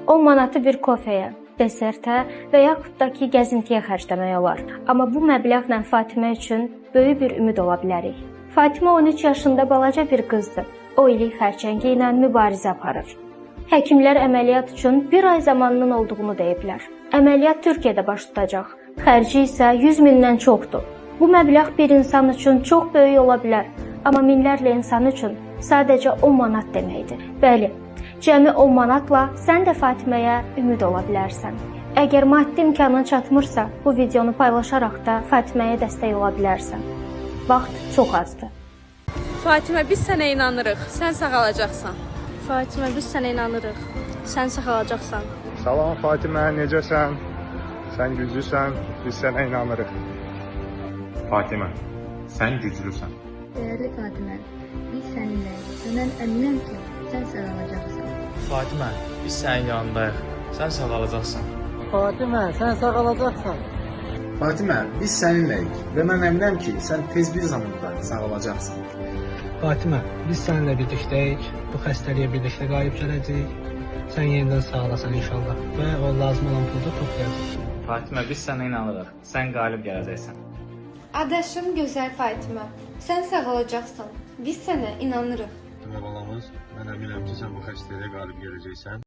10 manatı bir kofeyə, desertə və yaxud da ki, gəzintiyə xərcləmək olar. Amma bu məbləğlə Fatimə üçün böyük bir ümid ola bilərik. Fatimə 13 yaşında balaca bir qızdır. O ilik xərçəngi ilə mübarizə aparır. Həkimlər əməliyyat üçün bir ay zamanının olduğunu deyiblər. Əməliyyat Türkiyədə baş tutacaq. Xərci isə 100 mindən çoxdur. Bu məbləğ bir insan üçün çox böyük ola bilər, amma minlərlə insan üçün sadəcə 10 manat deməkdir. Bəli, cəmi 10 manatla sən də Fatiməyə ümid ola bilərsən. Əgər maddi imkanın çatmırsa, bu videonu paylaşaraq da Fatiməyə dəstək ola bilərsən. Vaxt çox azdır. Fatimə, biz sənə inanırıq. Sən sağalacaqsan. Fatimə, biz sənə inanırıq. Sən sağalacaqsan. Salam Fatimə, necəsən? Sən güclüsən, biz sənə inanırıq. Fatimə, sən güclüsən. Dəyərli Fatimə, biz səninləyik və mən əminəm ki, sən sağalacaqsan. Fatimə, biz sənin yanındayıq. Sən sağalacaqsan. Fatimə, sən sağalacaqsan. Fatimə, biz səninləyik və mən əminəm ki, sən tez bir zamanda sağalacaqsan. Fatimə, biz səninlə birlikdəyik. Bu xəstəliyə birlikdə qalib gələcəyik. Sən yenidən sağalasan inşallah və o lazım olan pulu da toplayasan. Fatimə, biz sənə inanırıq. Sən qalib gələcəksən. Adaşım gözəl Fatimə, sən sağalacaqsan. Biz sənə inanırıq. Fatimə balamız, mən əminəm ki, sən bu xəstəliyə qalib gələcəksən.